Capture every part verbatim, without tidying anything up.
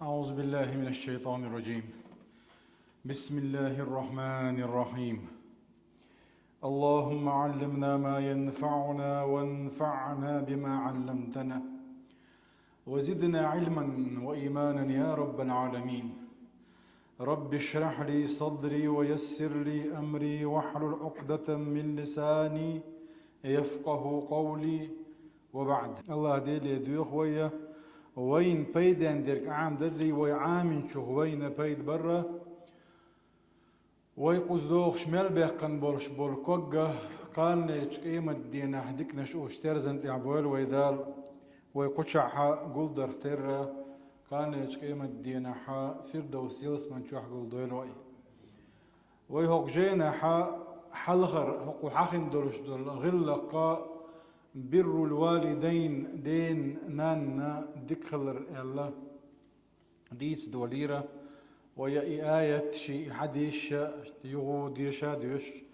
أعوذ بالله من الشيطان الرجيم. بسم الله الرحمن الرحيم. اللهم علمنا ما ينفعنا وانفعنا بما علمتنا وزدنا علما وإيمانا يا رب العالمين. رب اشرح لي صدري ويسر لي أمري واحلل عقدة من لساني يفقه قولي. وبعد. Аллах Деле доьху вай, вайна пайден дерг Ӏамадаррий, вай Ӏаминчух вайна пайда барра. Вай кхуза дохуш мел баьккхина болуш болу ког кханалерчу къематдийнахь диканаш уьш терзан тӀехь бойла вай Дала, вай кхучахьа гулдарх терра, кханалерчу къематдийнахьа Фирдовс ялсаман чохь гулдойла вай. Вай хӀокху жайнахьа хьалхара хӀокху хьахина долуш долу гӀиллакха биррул валидайн, ден-нанна дика хилар аьлла, дийца долийра. Вай и аят, ши и хьадисша юха деша а доьшуш,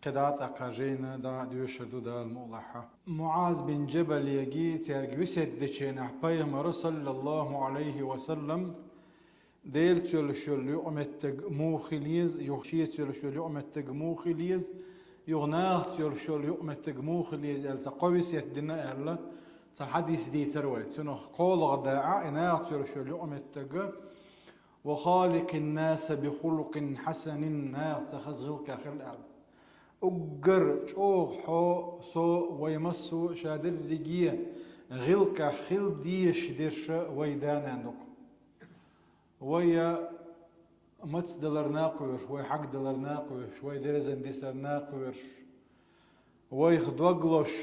кхидӀа а тӀаккха жайна дӀа а доьшур ду Дала мукъалахьа. МуӀаз бин Джабалеги цаьрга весет деченахь пайхамара, саллаллаху Ӏалайхи ва саллам, Делаца йолуш йолу юкъаметтиг муха хила еза, юха шеца йолуш йолу юкъаметтиг муха хила еза, юха нахаца йолуш йолу юкъаметтиг муха хила еза аьлла, цхьа кхо весет дина аьлла, цхьа хьадис дийцар вай. Цунах кхоалгӀа дакъа, и нахаца йолуш йолу юкъаметтиг: «Ва халикъин наса би хулукъин хьасанин», нахаца хаза гӀиллакхехь хила аьлла. Уггар чӀогӀа хьо, со, вай массо а ша дерриге гӀиллакхехь хила дезаш дерш вай да-нана ду-кх. Вай мацдаларна кхоьруш, вай хьагдаларна кхоьруш, вай дерзан дисарна кхоьруш, вайх дог лозуш,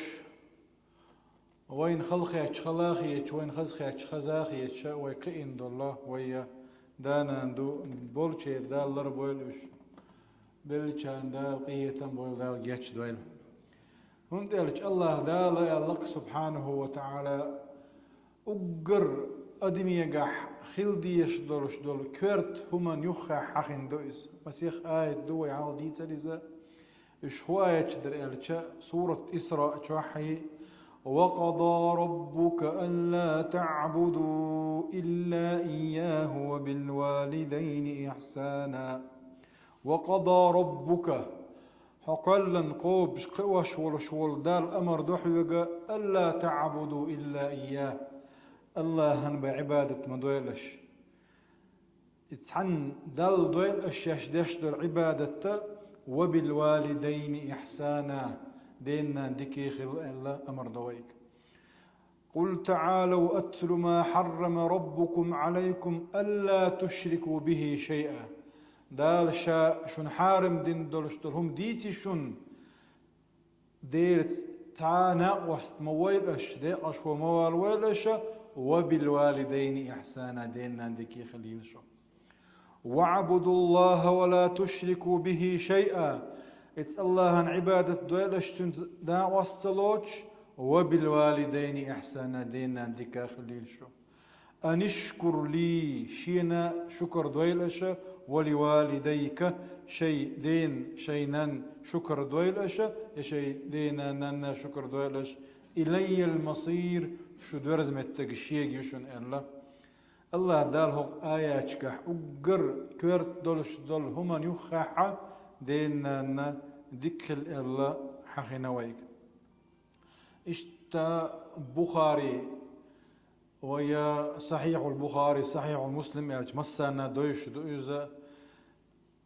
вайна хала хетча хала хеташ, вайна хаза хетча хаза хеташ, вай кхиъна долу вай да-нана ду, болчеран Дала лардойла уьш, беллачарна Дала къинхетам бойла, Дала гечдойла. ХӀунда аьлча Аллах Дала аьлла-кх, субхьанаху ва таӀала, уггар адамегахь хила дезаш долуш долу коьрта хӀуманна юххехь хьахийна ду иза. Масех аят ду вай хьалха дийцар иза. Уьш хӀун аяташ дара аьлча, сурат Исраъ чохь: «Ва къада раббука алла таъбуду илла ийяху ва билвалидайни ихьсана». «Ва къада раббука», хьо кхоьллина кхобуш, кхиош волуш волу Далла амар до хьоьга, «алла таъбуду илла ийяху», Аллахьан бен Ӏибадат ма дойла аша. И цхьанна Далла дойла аша шаьш деш долу Ӏибадатта, «ва билвалидайни ихьсана», ден-нана дика хила аьлла амар до вайга. «Къул таӀалав атлу ма хьаррама раббукум Ӏалайкум алла тушрику бихи шайъа». Дала Ша шуна хьарам дина долуш долу хӀума дийци шуна, Делаца цхьа а накъост ма войла аша, декъашхо ма вала войла аша, «ва билвалидайни ихьсана», ден-нана дика хилийла шу. «ВаӀбудуллахьа ва ла тушрику бихи шайъа». Эцу Аллахьан Ӏибадат дойла аша, цуьнца накъост ца лоцуш, «ва билвалидайни ихьсана», ден-нана дика хилийла шу. «Анишкур ли», шена шукар дойла аша, «ва ли валидайка», шайн ден, шайн нанна шукар дойла аша, я шайн дена, нанна шукар дойла аша, «илайял масир», шу доьрза меттиг шега ю шуна аьлла. Аллах Дала хӀокху аяташкахь уггар коьрта долуш долу хӀуманна юххехьа ден-нанна дика хила аьлла хьахийна вайга. Иштта Бухари, вай Сахьихьул Бухари, Сахьихьул Муслим аьлча массарна а дойуш ду иза,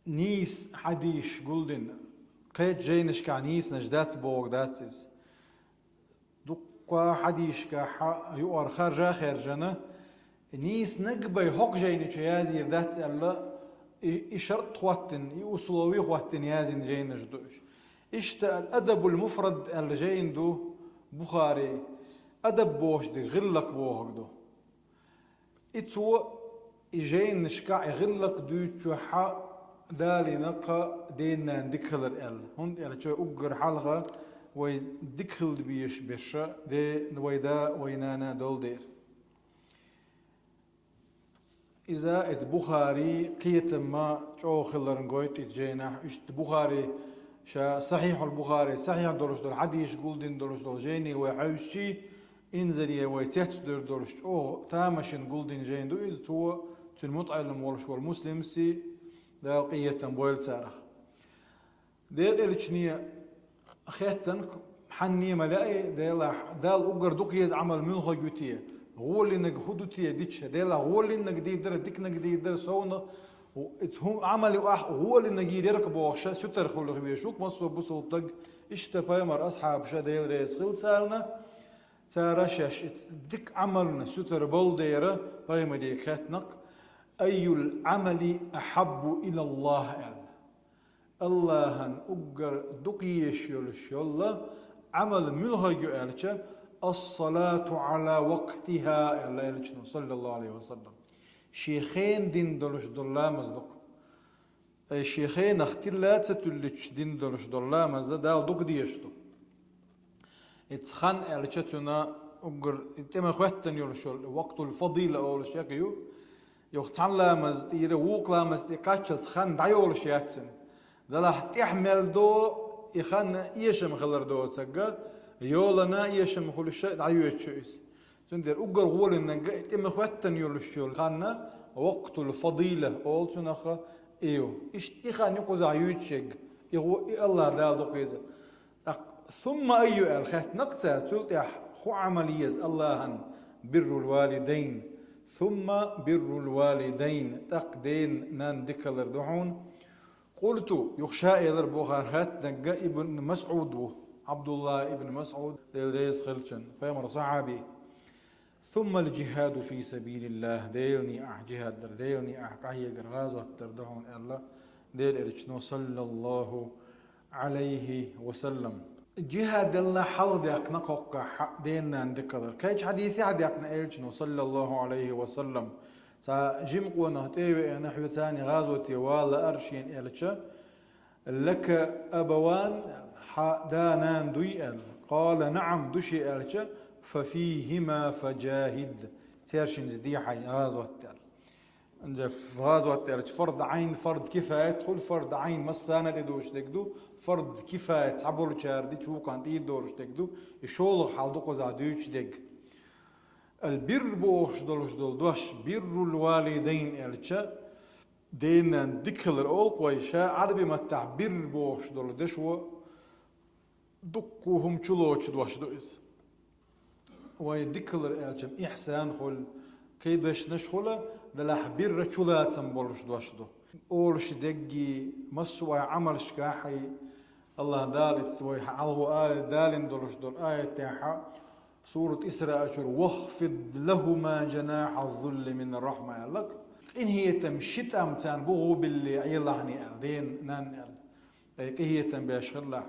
нийса хьадисаш гулдина, кхечу жайнашкахь нийсанаш дац бохург дац иза. Дуккха хьадисашкахь юкъара харжа а хаьржина, нийса наггахь бен хӀокху жайни чу язйийр дац аьлла, и, и шарт хӀоттийна, и услови хӀоттийна язйина жайнаш ду уьш. Иштта «Ал-Адабул Муфрад» аьлла жайна ду Бухари, адаб бохуш дерг гӀиллакх бохург ду. И цо и жайнашкахь и гӀиллакх дуьйцучохь далийна кху ден-нана дика хилар аьлла. ХӀунда аьлча уггар хьалха вай дика хила безаш берш де, вай да, вай нана долу дера. Иза эцу Бухари кхетам чӀогӀа хиларна гойту и жайнахь. Иштта Бухари ша Сахьихьул Бухари, сахьихь долуш долу хьадисаш гулдина долуш долу жайни вай хьаьвсичи, инзаре вай цецдер долуш чӀогӀа тамашийна гулдина жайна ду иза. Цо Цуьнан мутаӀаллим волуш волу Муслимси, Дала къинхетам бойла царах. Делан Элчане хаьттина, хьанна ма лаьий, Делахь, Дала уггар дукха еза Ӏамал муьлхарг ю те? ГӀолинарг хӀун ду те дича? Делахь, гӀолинарг дийр дара, диканарг дийр дара, совнаха, иза хӀун Ӏамал ю ахь гӀолинарг йийр яра-кх бохуш, сутара хуьлуш везаш ву-кх массо а бусалба стаг. Иштта пайхамар асхьабаша, Дела реза хила царна, цара шаьш и дика Ӏамална сутара болу дера пайхамаре хаьттина-кх: «Айюл Ӏамали ахьаббу илаллахь?» – аьлла. Аллахьан уггар дукха езаш йолуш йолу Ӏамал муьлхарг ю аьлча, «Ас-салату Ӏала вакътихьа», – аьлла Элчано, саллаллаху Ӏалайхи ва саллам. Шен хенахь дина долуш долу ламаз ду-кх. Ай, шен хенахь тилла а ца туьллича дина долуш долу ламаз Дала дукха дезаш ду. Иза хан аьлча, цуьнан уггар тӀеман хӀоьттина йолуш йолу, вакътул фадила олуш яхь ю. Юха цхьана ламаз тӀера вукху ламаз тӀе кхаччалц хан дӀайолуш яц цуьнан. Делахь тӀехь мел до, и хан эшам хилар доцург, йолана эшам хуьлуш дӀайоьдуш ю иза. Цундела уггар гӀолинарг, тӀеман хӀоьттина йолуш йолу хан вакътул фадила олу цунах, и ю. Иштта и хан ю кхузахь юьйцуш ерг, и гӀо-, и Аллахь Дала дукха еза. ТӀаккха «сумма айю?» аьлла хаьттина-кх цара, цул тӀаьхьа хӀун Ӏамал еза Аллахьан? «Биррул валидайн». «Сумма биррул валидайн», тӀаккха ден-нанна дика хилар ду хьуна. «Къулту», юха ша элира боху хаьттинарг Ибн МасӀуд ву, Ӏабдуллахь ибн МасӀуд, Дела реза хила цунна, пайхамаран сахьаби. «Суммал джихаду фи сабилиллахь», Делан некъахь джихад дар, Делан некъахь къахьегар, гӀазот дар ду хьуна аьлла Делан Элчано, саллаллаху Ӏалайхи ва саллам. Джихад делла хьалха даьккхина кхоккхахь ден-нанна дика хилар. Кхечу хьадисехь даьккхина Элчано, саллаллаху Ӏалайхи ва саллам. Цхьа жима къонах тӀе а веана, хьоьца цхьаьна гӀазоте вала лаьара шена аьлча, «Лака абаван», хьан да-нана дуй аьлла. «Къала наӀам», ду шен аьлча, «фа фихима фаджахид», цаьршинца де хьайн гӀазот аьлла. Ан-, гӀазот аьлча, фард Ӏайн, фард кифаят хуьлу, фард Ӏайн массарна тӀе доцуш дерг ду, фард кифаят цхьаболчара дича вукхунна тӀера доцуш дерг ду, и шолгӀа хьал ду кхузахь дуьйцуш дерг. Ал-бирр бохуш долуш долу дош, биррул валидайн аьлча, ден-нанна дика хилар олу-кх вай, ша Ӏаьрби маттахь бирр бохуш долу дешо дуккха хӀума чулоцуш дош ду иза. Вай дика хилар аьлча, ихьсан хуьлу, кхин дешнаш хуьлу, делахь бирра чулацам болуш дош ду. Олуш дерг, массо а вай Ӏамалшкахь, Аллахь Дала иштта вай хьалха а далийна долуш долу аятехь, Сурат Исраъ чуьра: «Вахфид лахума жанахьаз-зулли мина-р-рахьма», – аьлла. Къинхетам ши тӀам царна бугӀу билли Ӏелахьний аьлла, ден-нанна аьлла. Ай, къинхетам беш хилалахь.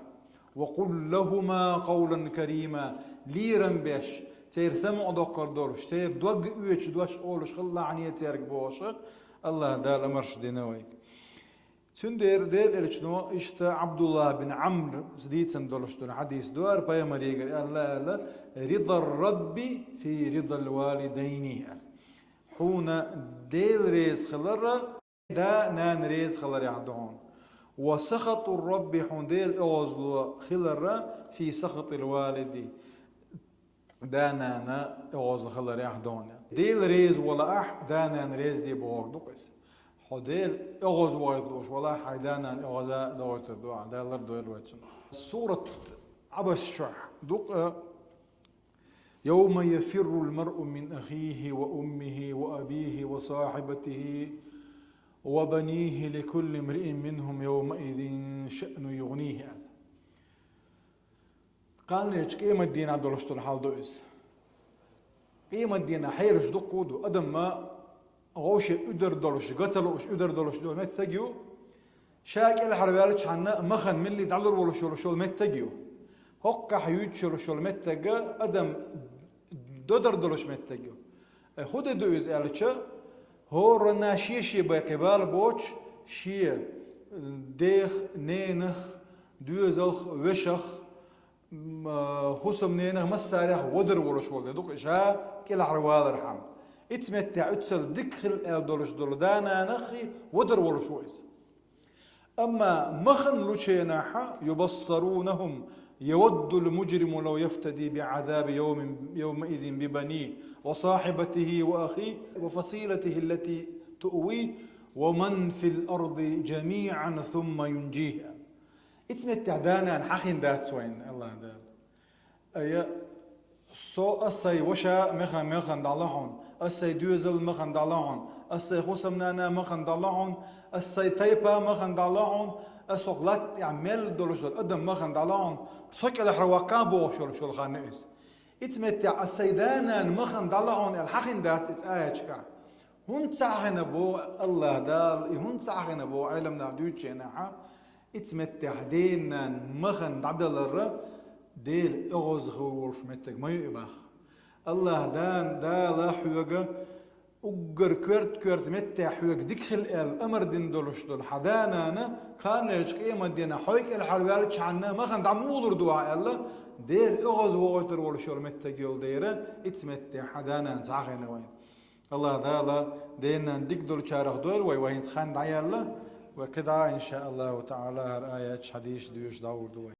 «Ва къул лахума къавлан карима», лерам беш, церан самукъадоккхур долуш, церан дог оьцуш дош олуш хилалахьаний цаьрга бохуш, Аллахь Дала амарш дина вайга. Цундела Делан Элчано иштта Ӏабдуллахь бин Ӏамрс дийцина долуш долу хьадис ду хӀара, пайхамарегара аьлла, аьлла: «Ридар-рабби фи ридал-валидайни», – аьлла. Хьуна Дела реза хилар да-нана реза хиларехь ду хьуна. «Ва сахатур-рабби», хьуна Делан оьгӀазло хилар, «фи сахатил-валиди», да-нана оьгӀазло хиларехь ду хьуна. Дела реза валахь, да-нана реза де бохург ду-кх иза. Хьо Делан оьгӀаз валахь, хьайн да-нана оьгӀаз а дохуьйтур ду ахь, Дала лардойла вай цунах. Сурат Ӏабас чохь ду-кх: «Явма яфиррул маръу мин ахихи ва уммихи ва абихи ва сахьибатихи ва банихи, ликулли мриин минхум явмаизин шаъну югӀнихи», – аьлла. Кханалерчу къематдийнахь долуш долу хьал ду иза. Къематдийнахь хьелаш дуккха а ду. Адам ма вовше уьдар долуш, га ца лууш уьдар долуш долу меттиг ю. Ша кӀелхьарваьллачхьана махана милли дӀалур волуш йолуш йолу меттиг ю. ХӀоккхахь юьйцуш йолуш йолу меттиг адам додар долуш меттиг ю. Э, хӀун де ду иза аьлча, хӀоранна шен-шен бен кхин бала боцуш, шен дех, ненах, доьзалх, вешах, м, а, хӀусамненах, массарех водар волуш волу де ду-кх ша кӀелхьарвалархьама. Ицу меттехь уьццул дика хила аьлла долуш долу да-нанах и водар волуш ву иза. Амма махана лучу хенахь, «юбассарунахум, яваддул муджриму лав яфтади би Ӏазаби явмин, явмаизин би банихи, ва сахьибатихи ва ахихи, ва фасилатихи ллати تؤوي ومن في الأرض جميعا ثم ينجيه. Ицу меттехь да-нана хьахийна дац вайна АллахӀ Дала. Ай, со а, сайн ваша а механа, механа дӀало хьуна, ас сайн доьзал механа дӀало хьуна, ас сайн хӀусамнана механа дӀало хьуна, ас сайн тайпа механа дӀало хьуна, ас хӀокху латта тӀехь мел долуш долу адам механа дӀало хьуна, со кӀелхьарваккха а бохуш йолуш йолу хан ю иза. Ицу меттехь ас сайн да-нана механа дӀало хьуна аьлла хьахийна дац иза аяташкахь. ХӀунда ца хьахийна боху АллахӀ Дала, и хӀунда ца хьахийна боху Ӏеламнаха дуьйцучу хенахь, ицу меттехь ден-нана механа дӀадалар Дела оьгӀаз хир волуш меттиг ма ю и боху. АллахӀ Дала хьоьга уггар коьрта-коьрта меттехь хьоьга дика хила аьлла амар дина долуш долу хьан да-нана, кхана лечу къематдийнахь хьой кӀелхьарваьллачхьана механа дӀа муха лур ду ахь аьлла, Дела оьгӀаз вохуьйтур волуш йолу меттиг йолу дера, ицу меттехь хьан да-нана ца хьахийна вайна. АллахӀ Дала ден-нана дика долчарах дойла вай, вай хӀинца хан дӀаяьлла, вай кхидӀа, иншааллаху таӀала, хӀара аяташ, хьадисаш доьшуш дӀагӀур ду вай.